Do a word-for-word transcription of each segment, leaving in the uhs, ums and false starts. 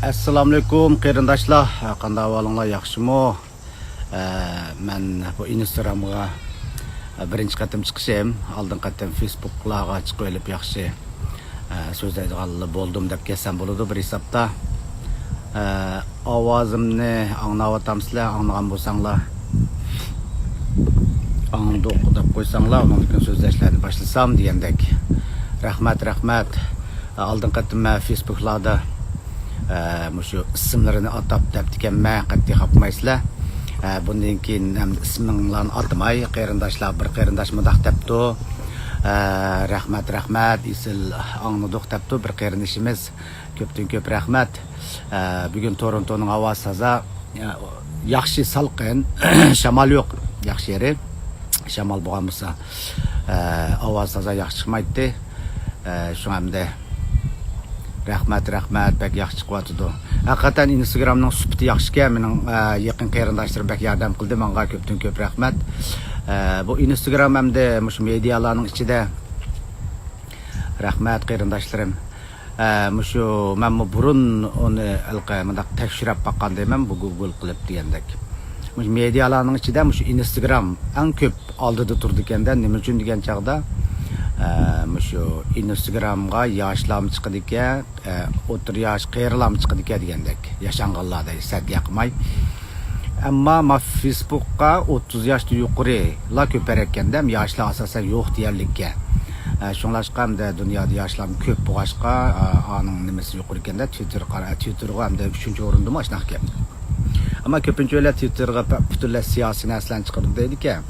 ئەسسالامۇئەلەيكۇم قېرىنداشلار، قانداق ئەھۋالىڭلار، ياخشىمۇ؟ ئە، مەن بۇ ئىنستگرامغا بىرىنچى قېتىم چىقىشىم. ئالدىنقى قېتىم فېيسبۇكلارغا چىقىۋېلىپ ياخشى، ئە، سۆزلەيدىغانلا بولدۇم دەپ كەتسەم بولىدۇ بىر ھېسابتا. ئە، ئاۋازىمنى ئاڭلاۋاتامسىلەر؟ ئاڭلىغان بولساڭلار، ئاڭلىدۇق دەپ قويساڭلار، ئۇنىڭدىن كېيىن سۆزلەشلەرنى باشلىسام دېگەندەك. رەھمەت، رەھمەت. ئالدىنقى قېتىم مەن فېيسبۇكلاردا، ئە، مۇشۇ ئىسىملىرىنى ئاتاپ دەپتىكەنمەن، قەتئىي خاپىمايسىلەر. ئە، بۇندىن كېيىن ئەمدى ئىسمىڭلارنى ئاتىماي، قېرىنداشلار، بىر قېرىنداش مۇنداق دەپتۇ. ئە، رەھمەت، رەھمەت، ئېسىل ئاڭلىدۇق دەپتۇ بىر قېرىندىشىمىز. كۆپتىن كۆپ رەھمەت. ئە، بۈگۈن تورونتونىڭ ھاۋاسى تازا، ئە، ياخشى سالقىن، شامال يوق. ياخشى يېرى، شامال بولغان بولسا، ئە، ئاۋاز تازا ياخشى چىقمايتتى. ئە، شۇڭا ئەمدى رەھمەت، رەھمەت، بەك ياخشى چىقىۋاتىدۇ. ھەقىقەتەن ئىنستگرامنىڭ سۈپىتى ياخشىكەن. مېنىڭ، ئە، يېقىن قېرىنداشلىرىم بەك ياردەم قىلدى ماڭا، كۆپتىن كۆپ رەھمەت. ئە، بۇ ئىنستگرام ئەمدى مۇشۇ مېدىيالارنىڭ ئىچىدە، رەھمەت قېرىنداشلىرىم. ئە، مۇشۇ مەنمۇ بۇرۇن ئۇنى ھېلىقى مۇنداق تەكشۈرۈپ باققان دەيمەن، بۇ گۇگل قىلىپ دېگەندەك. مۇشۇ مېدىيالارنىڭ ئىچىدە مۇشۇ ئىنستگرام ئەڭ كۆپ ئالدىدا تۇرىدىكەندە، نېمە ئۈچۈن دېگەن چاغدا، ئە، مۇشۇ ئىنستگرامغا ياشلارمۇ چىقىدىكەن، ئە، ئوتتۇرا ياش، قېرىلارمۇ چىقىدىكەن دېگەندەك. ياشانغانلار دەي، سەت ياقماي. ئەمما ما فېيسبۇكقا ئوتتۇز ياشتىن يۇقىرىلا كۆپەرەككەندە، ياشلار ئاساسەن يوق دېيەرلىككەن. ئە، شۇڭلاشقا ئەمدى دۇنيادا ياشلار كۆپ بولغاچقا، ئا، ئانىڭ نېمىسى يۇقىرى ئىكەندە، تىۋىتتېرغا قارا، تىۋىتتېرغا ئەمدى ئۈچىنچى ئورۇندىمۇ ئاشۇنداق ئىكەن. ئەمما كۆپىنچە ئۆيلەر تىۋىتتېرغا پە-، پۈتۈنلەي سىياسىي نەرسىلەرنى چىقىرىدۇ دەيدىكەن.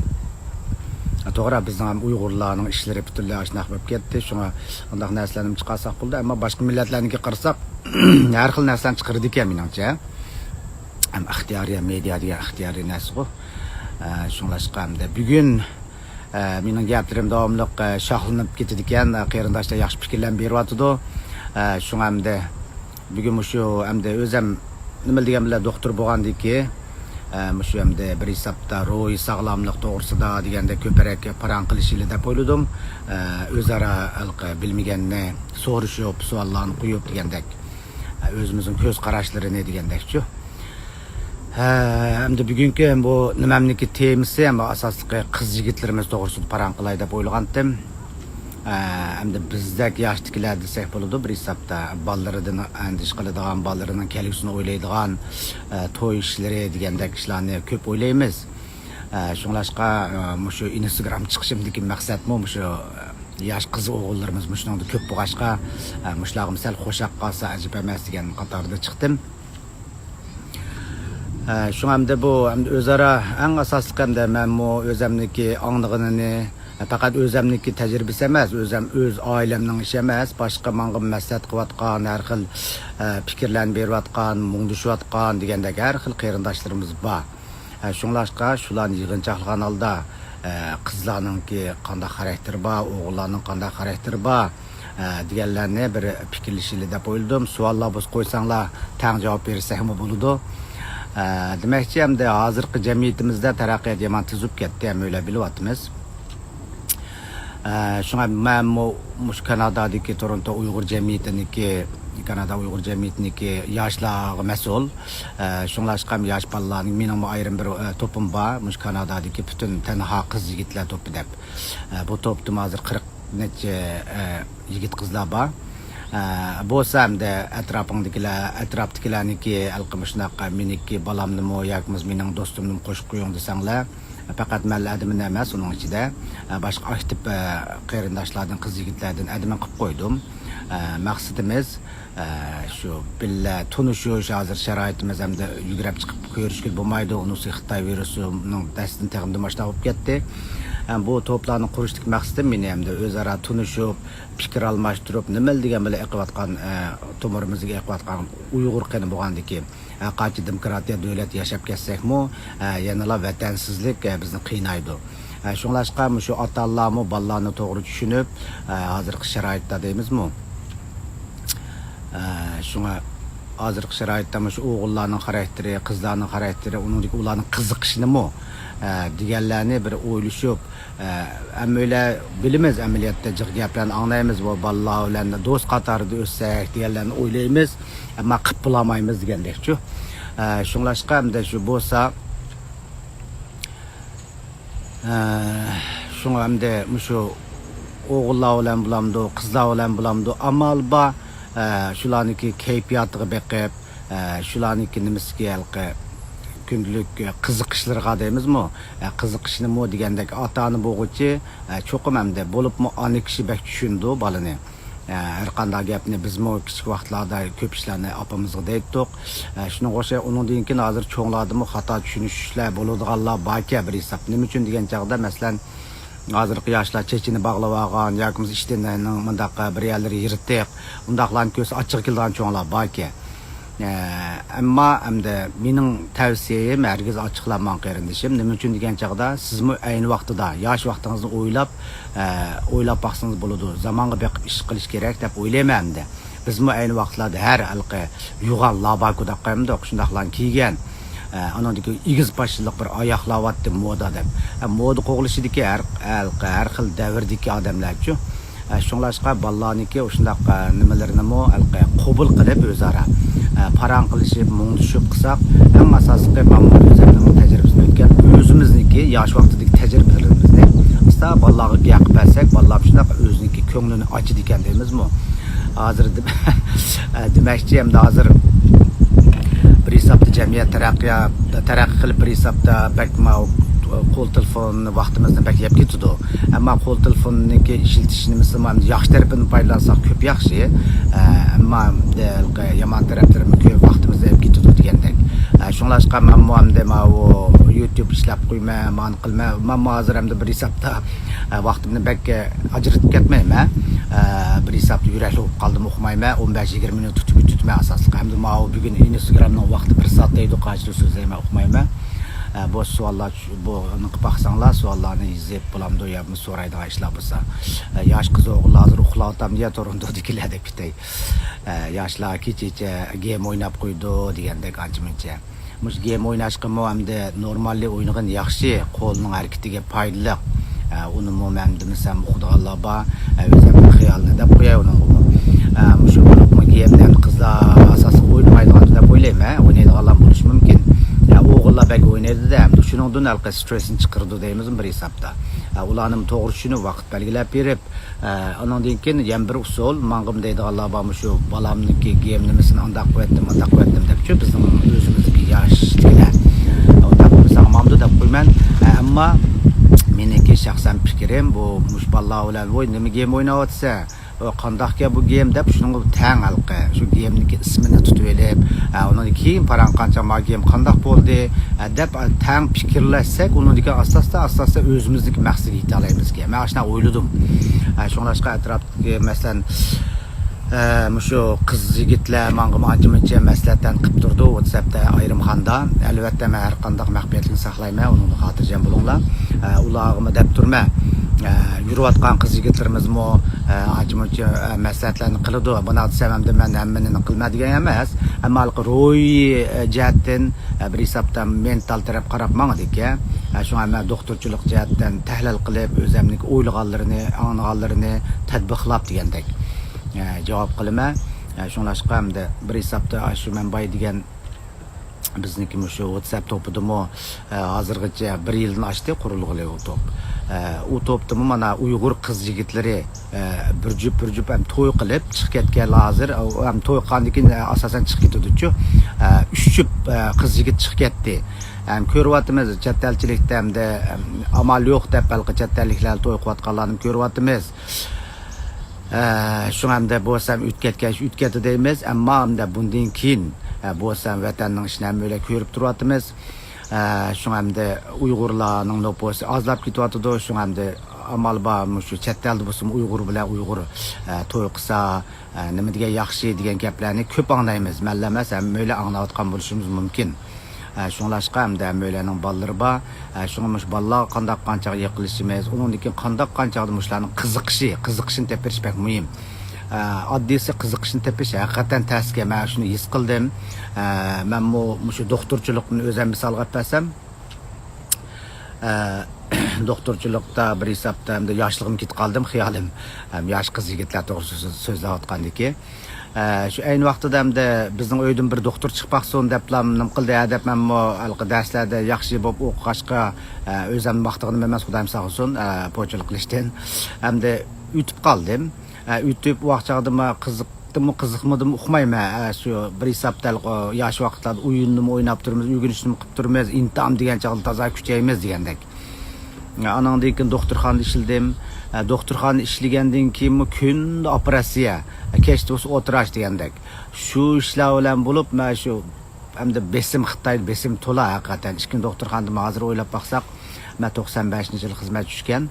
ئە، توغرا، بىزنىڭ ھەم ئۇيغۇرلارنىڭ ئىشلىرى پۈتۈنلەي ئاشۇنداق بولۇپ كەتتى. شۇڭا ئۇنداق نەرسىلەرنى چىقارساق بولىدۇ. ئەمما باشقا مىللەتلەرنىڭكىگە قارىساق، ھەر خىل نەرسىلەرنى چىقىرىدىكەن مېنىڭچە. ھەم ئىختىيارىي، ھەم مېدىيا دېگەن ئىختىيارىي نەرسىغۇ. ئە، شۇڭلاشقا ئەمدى بۈگۈن، ئە، مېنىڭ گەپلىرىم داۋاملىق، ئە، شاخلىنىپ كېتىدىكەن. ئە، قېرىنداشلار ياخشى پىكىرلەرنى بېرىۋاتىدۇ. ئە، شۇڭا ئەمدى بۈگۈن مۇشۇ ئەمدى ئۆزەم نېمە دېگەن بىلەن دوختۇر بولغاندىكى، ئە، مۇشۇ ئەمدى بىر ھېسابتا روھىي ساغلاملىق توغرىسىدا دېگەندەك كۆپرەك پاراڭ قىلىشىلى دەپ ئويلىدىم. ئە، ئۆزئارا ھېلىقى بىلمىگەننى سورىشىپ، سوئاللارنى قويۇپ دېگەندەك. ئۆزىمىزنىڭ كۆز قاراشلىرىنى دېگەندەكچۇ. ھە، ئەمدى بۈگۈنكى بۇ نېمەمنىكى تېمىسى، ئەمما ئاساسلىقى قىز يىگىتلىرىمىز توغرىسىدا پاراڭ قىلاي دەپ ئويلىغانتىم. ھە، ئەمدى بىزدەك ياشتىكىلەر دېسەك بولىدۇ، بىر ھېسابتا بالىلىرىدىن ئەندىشە قىلىدىغان، بالىلىرىنىڭ كەلگۈسىنى ئويلايدىغان، ھە، توي ئىشلىرى دېگەندەك ئىشلارنى كۆپ ئويلايمىز. ھە، شۇڭلاشقا، ھە، مۇشۇ ئىنستگرام چىقىشىمدىكى مەقسەتمۇ مۇشۇ، ھە، ياش قىز ئوغۇللىرىمىز مۇشۇنىڭدا كۆپ بولغاچقا، ھە، مۇشۇلارغىمۇ سەل قوشاق قالسا ئەجەب ئەمەس دېگەن قاتاردا چىقتىم. ھە، شۇڭا ئەمدى بۇ ئەمدى ئۆزئارا ئەڭ ئاساسلىق ئەمدى مەنمۇ ئۆزەمنىكى ئاڭلىغىنىنى، پەقەت ئۆزەمنىكى تەجرىبىسى ئەمەس، ئۆزەم، ئۆز ئائىلەمنىڭ ئىشى ئەمەس، باشقا ماڭا مەسلىھەت قىلىۋاتقان، ھەر خىل، ھە، پىكىرلەرنى بېرىۋاتقان، مۇڭدىشىۋاتقان دېگەندەك ھەر خىل قېرىنداشلىرىمىز بار. ھە، شۇڭلاشقا شۇلارنى يىغىنچاقلىغان ھالدا، ھە، قىزلارنىڭكى قانداق خاراكتېرى بار، ئوغۇللارنىڭ قانداق خاراكتېرى بار، ھە، دېگەنلەرنى بىر پىكىرلىشىلى دەپ ئويلىدىم. سوئاللار بولسا قويساڭلار، تەڭ جاۋاب بېرىشسەكمۇ بولىدۇ. ھە، دېمەكچى، ئەمدى ھازىرقى جەمئىيىتىمىزدە تەرەققىيات يامان تېزىپ كەتتى، ھەممەيلەن بىلىۋاتىمىز. ئە، شۇڭا مەنمۇ مۇشۇ كانادادىكى تورونتو ئۇيغۇر جەمئىيىتىنىڭكى، كانادا ئۇيغۇر جەمئىيىتىنىڭكى ياشلارغا مەسئۇل. ئە، شۇڭلاشقا ياش بالىلارنىڭ، مېنىڭمۇ ئايرىم بىر، ئە، توپۇم بار، مۇشۇ كانادادىكى پۈتۈن تەنھا قىز يىگىتلەر توپى دەپ. ئە، بۇ توپتىمۇ ھازىر قىرىق نەچچە، ئە، يىگىت قىزلار بار. ئە، بولسا ئەمدى ئەتراپىڭدىكىلەر، ئەتراپتىكىلەرنىڭكى ھېلىقى مۇشۇنداق مېنىڭكى بالامنىمۇ ياكى بولمىسا مېنىڭ دوستۇمنىمۇ قوشۇپ قويۇڭ دېسەڭلار، پەقەت مەنلا ئادمىن ئەمەس، ئۇنىڭ ئىچىدە، ئە، باشقا ئاكتىپ، ئە، قېرىنداشلاردىن، قىز يىگىتلەردىن ئادمىن قىلىپ قويدۇم. ئە، مەقسىتىمىز، ئە، شۇ بىللە تونۇشۇش، ھازىر شارائىتىمىز ئەمدى يۈگرەپ چىقىپ كۆرۈشكىلى بولمايدۇ، ئۇنىسى خىتاي ۋىرۇسىنىڭ دەستىدىن تېخىمۇ ماشۇنداق بولۇپ كەتتى. ئە، بۇ توپلارنى قۇرۇشتىكى مەقسىتىم مېنى ئەمدى ئۆزئارا تونۇشۇپ، پىكىر ئالماشتۇرۇپ، نېمىلا دېگەن بىلەن ئېقىۋاتقان، ئە، تومۇرىمىزدىكى ئېقىۋاتقان ئۇيغۇر قېنى بولغاندىكى، ھەرقانچە دېموكراتىيە دۆلەت ياشاپ كەتسەكمۇ، ئە، يەنىلا ۋەتەنسىزلىك، ئە، بىزنى قىينايدۇ. ئە، شۇڭلاشقا مۇشۇ ئاتا-ئانىلارمۇ بالىلارنى توغرا چۈشىنىپ، ئە، ھازىرقى شارائىتتا دەيمىزمۇ؟ ئە، شۇڭا ھازىرقى شارائىتتا مۇشۇ ئوغۇللارنىڭ خاراكتېرى، قىزلارنىڭ خاراكتېرى، ئۇنىڭدىكى ئۇلارنىڭ قىزىقىشىنىمۇ، ئە، دېگەنلەرنى بىر ئويلىشىپ، ئە، ھەممەيلەن بىلىمىز، ئەمەلىيەتتە جىق گەپلەرنى ئاڭلايمىز، بۇ بالىلار بىلەن دوست قاتارىدا ئۆتسەك دېگەنلەرنى ئويلايمىز، ئەمما قىلىپ بولالمايمىز دېگەندەكچۇ. ئە، شۇڭلاشقا ئەمدى شۇ بولسا، ئە، شۇڭا ئەمدى مۇشۇ ئوغۇللار بىلەن بولامدۇ، قىزلار بىلەن بولامدۇ، ئامال بار، ئە، شۇلارنىڭكى كەيپىياتىغا بېقىپ، ئە، شۇلارنىڭكى نېمىسىگە، ھېلىقى كۈندىلىك، ئە، قىزىقىشلىرىغا دەيمىزمۇ، ئە، قىزىقىشنىمۇ دېگەندەك ئاتا-ئانا بولغۇچى، ئە، چوقۇم ئەمدى بولۇپمۇ ئانا كىشى بەك چۈشىنىدۇ بالىنى. ئە، ھەر قانداق گەپنى بىزمۇ كىچىك ۋاقىتلاردا كۆپ ئىشلارنى ئاپىمىزغا دەيتتۇق. ئە، شۇنىڭغا ئوخشاش ئۇنىڭدىن كېيىن ھازىر چوڭلاردىمۇ خاتا چۈشىنىشلەر بولىدىغانلار باركەن بىر ھېساب. نېمە ئۈچۈن دېگەن چاغدا، مەسىلەن، ھازىرقى ياشلار چېچىنى باغلاۋالغان ياكى بولمىسا ئىشتىنىنىڭ مۇنداق بىر يەرلىرى يىرتىق، ئۇنداقلارنى كۆرسە ئاچچىقى كېلىدىغان چوڭلار باركەن. ئە، ئەمما ئەمدى مېنىڭ تەۋسىيەم، ھەرگىز ئاچچىقلانماڭ قېرىندىشىم. نېمە ئۈچۈن دېگەن چاغدا، سىزمۇ ئەينى ۋاقتىدا، ياش ۋاقتىڭىزنى ئويلاپ، ئە، ئويلاپ باقسىڭىز بولىدۇ. زامانغا بېقىپ ئىش قىلىش كېرەك دەپ ئويلايمەن ئەمدى. بىزمۇ ئەينى ۋاقىتلاردا ھەر ھېلىقى يوغان لاباكۇ دەپ قويامدۇق، شۇنداقلارنى كىيگەن. ئە، ئانىڭدىكى ئېگىز پاشنىلىق بىر ئاياغلار بارتتى مودا دەپ. ئە، مودا قوغلىشىدىكى ھەر، ھەر، ھەر خىل دەۋردىكى ئادەملەرچۇ. ئە، شۇڭلاشقا بالىلارنىڭكى ئۇشۇنداق، ئە، نېمىلىرىنىمۇ ھېلىقى قوبۇل قىلىپ ئۆزئارا، ئە، پاراڭ قىلىشىپ، مۇڭدىشىپ قىلساق، ئەڭ ئاساسلىقى مانا ئۆزۈمنىڭ تەجرىبىسىدىن ئۆتكەن ئۆزىمىزنىڭكى ياش ۋاقتىدىكى تەجرىبىلىرىمىزنى ئاستا بالىلارغا گەپ بەرسەك، بالىلار شۇنداق ئۆزىنىڭكى كۆڭلىنى ئاچىدىكەن دەيمىزمۇ. ھازىر دېم-، دېمەكچى، ئەمدى ھازىر بىر ھېسابتا جەمئىيەت تەرەققىيات، تەرەققىي قىلىپ، بىر ھېسابتا بەك ماۋۇ قول تېلېفون ۋاقتىمىزنى بەك يەپ كېتىدۇ. ئەمما قول تېلېفوننىڭكى ئىشلىتىش نېمىسىمۇ ئەمدى ياخشى تەرىپىنى پايدىلانساق كۆپ ياخشى. ئە، ئەمما ئەمدى ھېلىقى يامان تەرەپلىرىمۇ كۆپ ۋاقتىمىزنى يەپ كېتىدۇ دېگەندەك. ئە، شۇڭلاشقا مەنمۇ ئەمدى ماۋۇ يۇتۇب ئىشلەپ قويىمەن، مانا قىلىمەن. مەنمۇ ھازىر ئەمدى بىر ھېسابتا، ئە، ۋاقتىمنى بەك، ئە، ئاجرىتىپ كەتمەيمەن. ئە، بىر ھېسابتا يۈرەكلىك بولۇپ قالدىم، ئوقۇمايمەن. ئون بەش يىگىرمە مىنۇت تۇتۇپ، تۇتىمەن ئاساسلىقى. ھەمدە ماۋۇ بۈگۈن ئىنستاگرامنىڭ ۋاقتى بىر سائەت دەيدۇ، قانچىلىك سۆزلەيمەن، ئوقۇمايمەن. ئە، بۇ سوئاللار، بۇنى قىلىپ باقساڭلار، سوئاللارنى يېزىپ بولامدۇ يا بۇ سورايدىغان ئىشلار بولسا. ئە، ياش قىز ئوغۇللار ھازىر ئۇخلاۋاتامدۇ يا تورونتودىكىلەر دەپ كېتەي. ئە، ياشلار كېچىچە گېم ئويناپ قويىدۇ دېگەندەك ئانچە-مۇنچە. مۇشۇ گېم ئويناشقىمۇ ئەمدى نورماللى ئوينىغىن ياخشى، قولنىڭ ھەرىكىتىگە پايدىلىق. ئە، ئۇنىمۇ مەن دېمىسەم ئۇقىدىغانلار بار. ئە، ئۆزۈمنىڭ خىيالىنى دەپ قوياي ئۇنىڭغىمۇ. ئە، مۇشۇ بولۇپمۇ گېمنى ئەمدى قىزلار ئاساسلىق ئوينىمايدىغاندۇ دەپ ئويلايمەن. ئوينايدىغانلار بولۇشى مۇمكىن. ئە، ئوغۇللار بەك ئوينايدۇ-دە، ئەمدى شۇنىڭدىن ھېلىقى سترېسنى چىقىرىدۇ دەيمىزمۇ بىر ھېسابتا. ئە، ئۇلارنىمۇ توغرا چۈشىنىپ ۋاقىت بەلگىلەپ بېرىپ، ئە، ئانىڭدىن كېيىن يەنە بىر ئۇسۇل، ماڭغىمۇ دەيدىغانلار بار، مۇشۇ بالامنىڭكى گېم نېمىسىنى ئانداق قىلىۋەتتىم، مۇنداق قىلىۋەتتىم دەپچۇ، بىزنىڭ ئۆزىمىزدىكى ياشتىكىلەر. ئۇنداق قىلمىساڭ ماڭامدۇ دەپ قويىمەن. ئە، ئەمما مېنىڭكى شەخسەن پىكرىم، بۇ مۇشۇ بالىلار بىلەن، ۋوي، نېمە گېم ئويناۋاتىسەن؟ ۋوي، قانداقكەن بۇ گېم دەپ، شۇنىڭغا تەڭ ھېلىقى، شۇ گېمنىڭكى ئىسمىنى تۇتۇۋېلىپ، ئە، ئۇنىڭدىن كېيىن پاراڭ قانچە ما گېم قانداق بولدى، ئە، دەپ، ئە، تەڭ پىكىرلەشسەك، ئۇنىڭدىن كېيىن ئاستا-ئاستا، ئاستا-ئاستا ئۆزىمىزنىڭكى مەقسىتىگە يېتەلەيمىزكەن. مەن ئاشۇنداق ئويلىدىم. ئە، شۇڭلاشقا ئەتراپتىكى، مەسىلەن، ئە، مۇشۇ قىز يىگىتلەر ماڭغىمۇ ئانچە-مۇنچە مەسلىھەتلەرنى قىلىپ تۇرىدۇ ۋاتساپتا ئايرىم خاندا. ئەلۋەتتە، مەن ھەر قانداق مەخپىيەتلىكنى ساقلايمەن، ئۇنىڭدىن خاتىرجەم بولۇڭلار. ئە، ئۇلارغىمۇ دەپ تۇرىمەن. ئە، يۈرۈۋاتقان قىز يىگىتلىرىمىزمۇ، ئە، ئانچە-مۇنچە، ئە، مەسلىھەتلەرنى قىلىدۇ. بۇنداق دېسەم، ئەمدى مەن ھەممىنى قىلىمەن دېگەن ئەمەس. ئەمما ھېلىقى روھىي، ئە، جەھەتتىن، ئە، بىر ھېسابتا مېنتال تەرەپ قاراپ ماڭىدىكەن. ئە، شۇڭا مەن دوختۇرچىلىق جەھەتتىن تەھلىل قىلىپ، ئۆزەمنىڭ ئويلىغانلىرىنى، ئاڭلىغانلىرىنى تەتبىقلاپ دېگەندەك، ئە، جاۋاب قىلىمەن. ئە، شۇڭلاشقا ئەمدى بىر ھېسابتا، ئە، شۇ مەن بايا دېگەن بىزنىڭكى مۇشۇ ۋاتساپ توپىدىمۇ، ئە، ھازىرغىچە بىر يىلدىن ئاشتى قۇرۇلغىلى ئۇ توپ. ئە، ئۇ توپتىمۇ مانا ئۇيغۇر قىز يىگىتلىرى، ئە، بىر جۈپ، بىر جۈپ ھەم توي قىلىپ چىقىپ كەتكەنلەر ھازىر. ئۇ ھەم توي قىلغاندىن كېيىن، ئە، ئاساسەن چىقىپ كېتىدۇچۇ. ئە، ئۈچ جۈپ، ئە، قىز يىگىت چىقىپ كەتتى. ھەم كۆرۈۋاتىمىز، چەت ئەلچىلىكتە ئەمدى، ئەم، ئامال يوق دەپ ھېلىقى چەت ئەللىكلەر توي قىلىۋاتقانلارنى كۆرۈۋاتىمىز. ئە، شۇڭا ئەمدى بولسام ئۆتۈپ كەتكەن ئىش ئۆتۈپ كەتتى دەيمىز، ئەمما ئەمدى بۇندىن كېيىن، ئە، بولسام ۋەتەننىڭ ئىشىنى ھەممەيلەن كۆرۈپ تۇرۇۋاتىمىز. ئە، شۇڭا ئەمدى ئۇيغۇرلارنىڭ نوپۇسى ئازلاپ كېتىۋاتىدۇ، شۇڭا ئەمدى ئامال بار مۇشۇ چەت ئەلدە بولسىمۇ ئۇيغۇر بىلەن ئۇيغۇر، ئە، توي قىلسا، ئە، نېمە دېگەن ياخشى دېگەن گەپلەرنى كۆپ ئاڭلايمىز. مەنلا ئەمەس، ھەممەيلەن ئاڭلاۋاتقان بولۇشىمىز مۇمكىن. ئە، شۇڭلاشقا ئەمدى ھەممەيلەننىڭ بالىلىرى بار. ئە، شۇڭا مۇشۇ بالىلارغا قانداق قانچاق يېقىنلىشىمىز، ئۇنىڭدىن كېيىن قانداق قانچاقدا مۇشۇلارنىڭ قىزىقىشى، قىزىقىشىنى تېپىپ بېرىش بەك مۇھىم. ئە، ئاددىيسى قىزىقىشنى تېپىش ھەقىقەتەن تەسكەن. مەن شۇنى ھېس قىلدىم. ئە، مەنمۇ مۇشۇ دوختۇرچىلىقنى ئۆزۈم مىسالغا ئېلىپ بەرسەم، ئە، دوختۇرچىلىقتا بىر ھېسابتا ئەمدى ياشلىقىم كېتىپ قالدىم، خىيالىم. ھەم ياش قىز يىگىتلەر توغرىسىدا سۆز-، سۆزلەۋاتقاندىكى. ئە، شۇ ئەينى ۋاقتىدا ئەمدى بىزنىڭ ئۆيدىن بىر دوختۇر چىقىپ باقسۇن دەپلا نېمە قىلدى ھە دەپ مەنمۇ ھېلىقى دەرسلەردە ياخشى بولۇپ ئوقۇغاچقا، ئە، ئۆزۈمنى ماختىغىنىم ئەمەس، خۇدايىم ساقلىسۇن، ئە، پوچىلىق قىلىشتىن. ئەمدى ئۆتۈپ قالدىم. ئە، ئۆتۈپ ۋاقىت چاغدىمۇ قىزىقتىمۇ، قىزىقمىدىمۇ ئۇقمايمەن. ئە، شۇ بىر ھېسابتا، ئە، ياش ۋاقىتلاردا ئويۇننىمۇ ئويناپ تۇرىمىز، ئۆگىنىشنىمۇ قىلىپ تۇرىمىز، ئىمتىھان دېگەن چاغدا تازا كۈچەيمىز دېگەندەك. ئە، ئانىڭدىن كېيىن دوختۇرخانىدا ئىشلىدىم. ئە، دوختۇرخانىدا ئىشلىگەندىن كېيىنمۇ كۈندە ئوپېراتسىيە، ئە، كەچتە بولسا ئولتۇراش دېگەندەك. شۇ ئىشلار بىلەن بولۇپ، مەن شۇ ئەمدى بېسىم، خىتايدا بېسىم تولا ھەقىقەتەن. ئىككىنچى دوختۇرخانىدىمۇ ھازىر ئويلاپ باقساق، مەن توقسان بەشىنچى يىل خىزمەتكە چۈشكەن.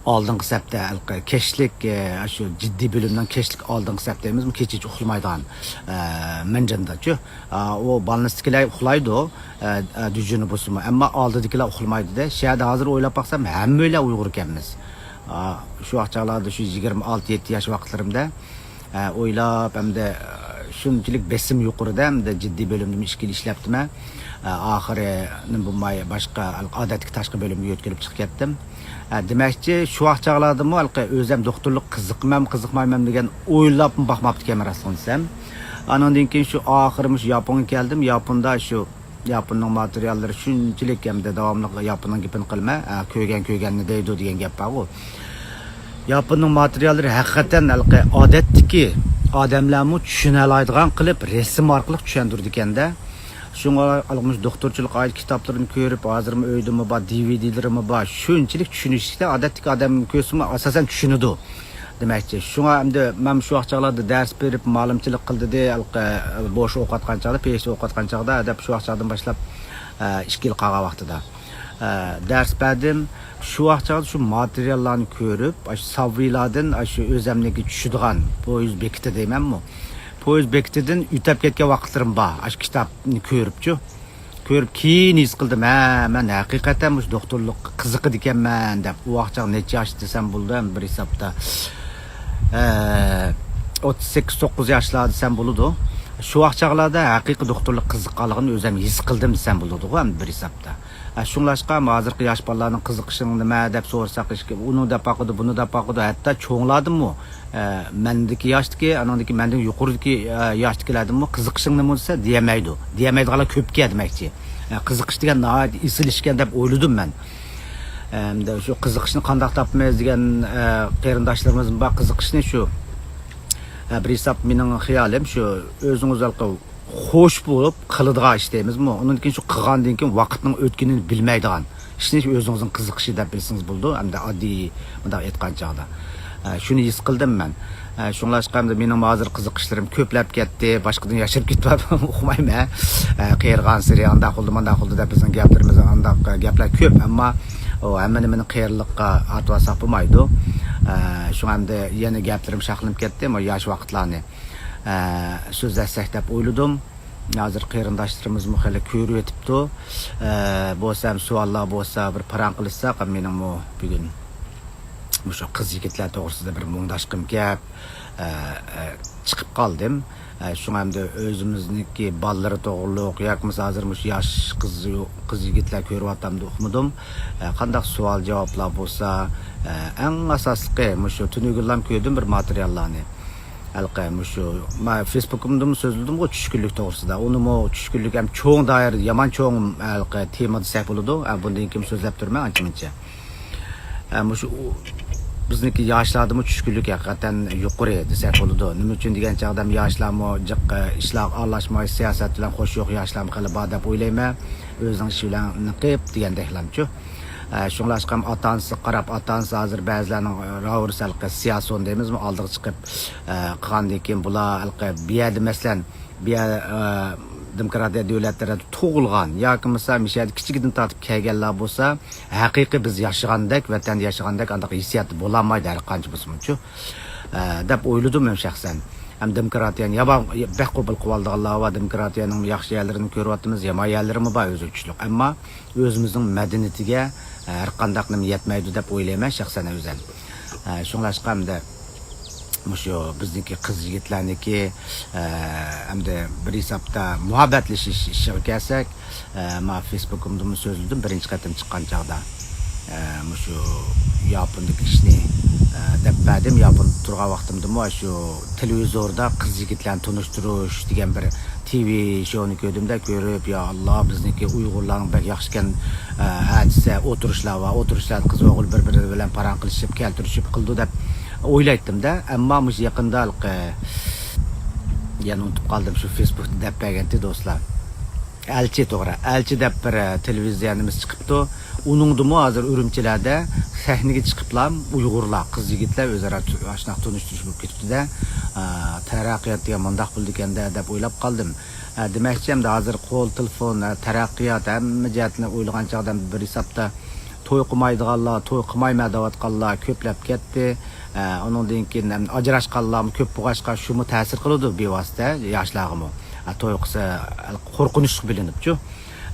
ئالدىنقى سەپتە ھېلىقى كەچلىك، ئە، شۇ جىددىي بۆلۈمنىڭ كەچلىك ئالدىنقى سەپتە ئەمەسمۇ، كېچىچە ئۇخلىمايدىغان، ئە، مەنجىنداچۇ. ئا، ئۇ بالنىستىكىلەر ئۇخلايدۇ، ئە، ئە، دۈجۈنى بولسىمۇ. ئەمما ئالدىدىكىلەر ئۇخلىمايدۇ-دە. شۇ يەردە ھازىر ئويلاپ باقسام، ھەممەيلەن ئۇيغۇر ئىكەنمىز. ئا، شۇ ۋاقىت چاغلاردا شۇ يىگىرمە ئالتە يەتتە ياش ۋاقىتلىرىمدا، ئە، ئويلاپ، ئەمدى، ئە، شۇنچىلىك بېسىم يۇقىرىدا، ئەمدى جىددىي بۆلۈمدىمۇ ئىككى يىل ئىشلەپتىمەن. ئە، ئاخىرى نېمە بولماي، باشقا ئادەتتىكى تاشقى بۆلۈمگە يۆتكىلىپ چىقىپ كەتتىم. ئە، دېمەكچى، شۇ ۋاقىت چاغلاردىمۇ ھېلىقى ئۆزۈم دوختۇرلۇق قىزىقىمەن، قىزىقمايمەن دېگەن ئويلاپمۇ باقماپتىكەنمەن، راستىنى ئېيتسام. ئانىڭدىن كېيىن شۇ ئاخىرى مۇشۇ ياپونغا كەلدىم. ياپوندا شۇ ياپوننىڭ ماتېرىياللىرى شۇنچىلىك، ئەمدى داۋاملىق ياپوننىڭ گېپىنى قىلىمەن، ئە، كۆرگەن كۆرگەننى دەيدۇ دېگەن گەپ بارغۇ. ياپوننىڭ ماتېرىياللىرى ھەقىقەتەن ھېلىقى ئادەتتىكى ئادەملەرمۇ چۈشىنەلايدىغان قىلىپ رەسىم ئارقىلىق چۈشەندۈرىدىكەن-دە. شۇڭا مۇشۇ دوختۇرچىلىق ئائىت كىتابلىرىنى كۆرۈپ، ھازىرمۇ ئۆيدىمۇ بار، دى ۋى دىلىرىمۇ بار. شۇنچىلىك چۈشىنىشلىكتە، ئادەتتىكى ئادەم كۆرسىمۇ ئاساسەن چۈشىنىدۇ دېمەكچى. شۇڭا ئەمدى مەن شۇ ۋاقىت چاغلاردا دەرس بېرىپ، مالىمچىلىق قىلدى، ھېلىقى بوش ئوقۇۋاتقان چاغدا، پى ئېيچ دى ئوقۇۋاتقان چاغدا، دەپ شۇ ۋاقىت چاغدىن باشلاپ، ئە، ئىككى يىل قالغان ۋاقتىدا، ئە، دەرس بەردىم. شۇ ۋاقىت چاغدا شۇ ماتېرىياللارنى كۆرۈپ، ئاشۇ سابۋېيلاردىن، ئاشۇ ئۆزەمنىڭكى چۈشىدىغان پويىز بېكىتى دەيمەنمۇ؟ پويىز بېكىتىدىن ئۆتەپ كەتكەن ۋاقىتلىرىم بار، ئاشۇ كىتابنى كۆرۈپچۇ. كۆرۈپ كېيىن ھېس قىلدىم، ھە، مەن ھەقىقەتەن مۇشۇ دوختۇرلۇققا قىزىقىدىكەنمەن دەپ. ئۇ ۋاقىت چاغ نەچچە ياش دېسەم بولىدۇ، بىر ھېسابتا، ئە، ئوتتۇز سەككىز توققۇز ياشلار دېسەم بولىدۇ. شۇ ۋاقىت چاغلاردا ھەقىقىي دوختۇرلۇققا قىزىققانلىقىمنى ئۆزۈم ھېس قىلدىم دېسەم بولىدىغۇ، ئەمدى بىر ھېسابتا. ئە، شۇڭلاشقا ھازىرقى ياش بالىلارنىڭ قىزىقىشىڭ نېمە دەپ سورىساق، ھېچكىم ئۇنى دەپ باقىدۇ، بۇنى دەپ باقىدۇ، ھەتتا چوڭلاردىنمۇ، ئە، مەندىكى ياشتىكى، ئانىڭدىكى مەندىن يۇقىرىدىكى، ئە، ياشتىكىلەردىنمۇ قىزىقىشىڭ نېمە دېسە دېيەلمەيدۇ. دېيەلمەيدىغانلار كۆپكەن دېمەكچى. ئە، قىزىقىش دېگەن ناھايىتى ئېسىل ئىشكەن دەپ ئويلىدىم مەن. ئەمدى شۇ قىزىقىشنى قانداق تاپىمىز دېگەن، ئە، قېرىنداشلىرىمىزمۇ بار. قىزىقىشنى شۇ، ئە، بىر ھېساب مېنىڭ خىيالىم شۇ، ئۆزىڭىز ھېلىقى خوش بولۇپ قىلىدىغان ئىش دەيمىزمۇ؟ ئۇنىڭدىن كېيىن شۇ قىلغاندىن كېيىن ۋاقىتنىڭ ئۆتكىنىنى بىلمەيدىغان ئىشنى ئۆزىڭىزنىڭ قىزىقىشى دەپ بىلسىڭىز بولىدۇ. ئەمدى ئاددىي مۇنداق ئېيتقان چاغدا، ئە، شۇنى ھېس قىلدىم مەن. ئە، شۇڭلاشقا ئەمدى مېنىڭ ھازىر قىزىقىشلىرىم كۆپلەپ كەتتى. باشقىدىن ياشىرىپ كېتىۋاتىمەن، ئۇقمايمەن. ئە، قېرىغانسېرى ئانداق بولدى، مانداق بولدى دەپ بىزنىڭ گەپلىرىمىز ئانداق، ئە، گەپلەر كۆپ. ئەمما ئۇ ھەممە نېمىنى قېرىلىققا ئارتىۋالساق بولمايدۇ. ئە، شۇڭا ئەمدى يەنە گەپلىرىم شاخلىنىپ كەتتى، مۇ ياش ۋاقىتلارنى، ئە، سۆزلەشسەك دەپ ئويلىدىم. ھازىر قېرىنداشلىرىمىزمۇ خېلى كۆرۈۋېتىپتۇ. ئە، بولسا ھەم سوئاللار بولسا بىر پاراڭ قىلىشساق، مېنىڭمۇ بۈگۈن مۇشۇ قىز يىگىتلەر توغرىسىدا بىر مۇڭداشقۇم كەپ، ئە، ئە، چىقىپ قالدىم. ئە، شۇڭا ئەمدى ئۆزىمىزنىڭكى بالىلىرى توغرۇلۇق ياكى بولمىسا ھازىر مۇشۇ ياش قىز، قىز يىگىتلەر كۆرۈۋاتامدۇ ئۇقمىدىم. ئە، قانداق سوئال جاۋابلار بولسا، ئە، ئەڭ ئاساسلىقى مۇشۇ تۈنۈگۈنلام كۆردۈم بىر ماتېرىياللارنى. ھېلىقى مۇشۇ، ما، فېيسبۇكۇمدىمۇ سۆزلىدىمغۇ چۈشكۈنلۈك توغرىسىدا. ئۇنىمۇ چۈشكۈنلۈك ھەم چوڭ دائىرە، يامان چوڭ ھېلىقى تېما دېسەك بولىدۇ. ھە، بۇندىن كېيىن سۆزلەپ تۇرىمەن ئانچە-مۇنچە. ھە، مۇشۇ ئۇ، بىزنىڭكى ياشلاردىمۇ چۈشكۈنلۈك ھەقىقەتەن يۇقىرى دېسەك بولىدۇ. نېمە ئۈچۈن دېگەن چاغدا ھەم ياشلارمۇ جىق، ئىشلارغا ئارىلاشماي، سىياسەت بىلەن خوشى يوق ياشلارمۇ خېلى بار دەپ ئويلايمەن. ئۆزىنىڭ ئىشى بىلەن نېقىپ دېگەندەكلەمچۇ. ئە، شۇڭلاشقا ئاتا-ئانىسىغا قاراپ، ئاتا-ئانىسى ھازىر بەزىلەرنىڭ، ئە، راۋۇرۇس ھېلىقى سىياسىيون دەيمىزمۇ، ئالدىغا چىقىپ، ئە، قىلغاندىن كېيىن بۇلار ھېلىقى بۇ يەردە، مەسىلەن، بۇ يەر، ئە، دېموكراتىيە دۆلەتلىرىدە تۇغۇلغان ياكى بولمىسا مۇشۇ يەردە كىچىكىدىن تارتىپ كەلگەنلەر بولسا، ھەقىقىي بىز ياشىغاندەك، ۋەتەندە ياشىغاندەك ئانداق ھېسسىيات بولالمايدۇ ھەر قانچە بولسىمۇچۇ، ئە، دەپ ئويلىدىم مەن شەخسەن. ھەم دېموكراتىيەنى يامان، بەك قوبۇل قىلىۋالىدىغانلار بار، دېموكراتىيەنىڭ ياخشى يەرلىرىنى كۆرۈۋاتىمىز، يامان يەرلىرىمۇ بار ئۆزى چۈشلۈك. ئەمما ئۆزىمىزنىڭ مەدەنىيىتىگە، ئە، ھەر قانداق نېمە يەتمەيدۇ دەپ ئويلايمەن شەخسەن ئۆزۈم. ئە، شۇڭلاشقا ئەمدى، مۇشۇ بىزنىڭكى قىز يىگىتلەرنىڭكى، ئە، ئەمدى بىر ھېسابتا مۇھەببەتلىشىش ئىشىغا كەلسەك، ئە، ما فېيسبۇكۇمدىمۇ سۆزلىدىم بىرىنچى قېتىم چىققان چاغدا. ئە، مۇشۇ ياپوندىكى ئىشنى، ئە، دەپ بەردىم. ياپوندا تۇرغان ۋاقتىمدىمۇ شۇ تېلېۋىزوردا قىز يىگىتلەرنى تونۇشتۇرۇش دېگەن بىر تىۋى شونى كۆردۈمدە، كۆرۈپ، يا ئاللا، بىزنىڭكى ئۇيغۇرلارنىڭ بەك ياخشىكەن، ئە، ھە دېسە، ئولتۇرۇشلار بار، ئولتۇرۇشلاردا قىز ئوغۇل بىر-بىرى بىلەن پاراڭ قىلىشىپ، كەلتۈرۈشۈپ قىلىدۇ دەپ ئويلايتتىم-دە. ئەمما مۇشۇ يېقىندا ھېلىقى، يەنە ئۇنتۇپ قالدىم، شۇ فېيسبۇكتا دەپ بەرگەنتى دوستلار. ئەلچى، توغرا، ئەلچى دەپ بىر، ئە، تېلېۋىزىيە نېمىسى چىقىپتۇ. ئۇنىڭدىمۇ ھازىر ئۈرۈمچىلەردە سەھنىگە چىقىپلا ئۇيغۇرلار، قىز يىگىتلەر ئۆزئارا تۇ-، ئاشۇنداق تونۇشتۇرۇش بولۇپ كېتىپتۇ-دە. ئا، تەرەققىيات دېگەن مۇنداق بولىدىكەن-دە دەپ ئويلاپ قالدىم. ئە، دېمەكچى، ئەمدى ھازىر قول تېلېفون، ئە، تەرەققىيات، ھەممە جەھەتتىن ئويلىغان چاغدا بىر ھېسابتا توي قىلمايدىغانلار، توي قىلمايمەن دەۋاتقانلار كۆپلەپ كەتتى. ئە، ئۇنىڭدىن كېيىن، ئەم، ئاجراشقانلارمۇ كۆپ بولغاچقا، شۇمۇ تەسىر قىلىدۇ بىۋاسىتە ياشلارغىمۇ. ئە، توي قىلسا، ئە، قورقۇنچلۇق بىلىنىپچۇ.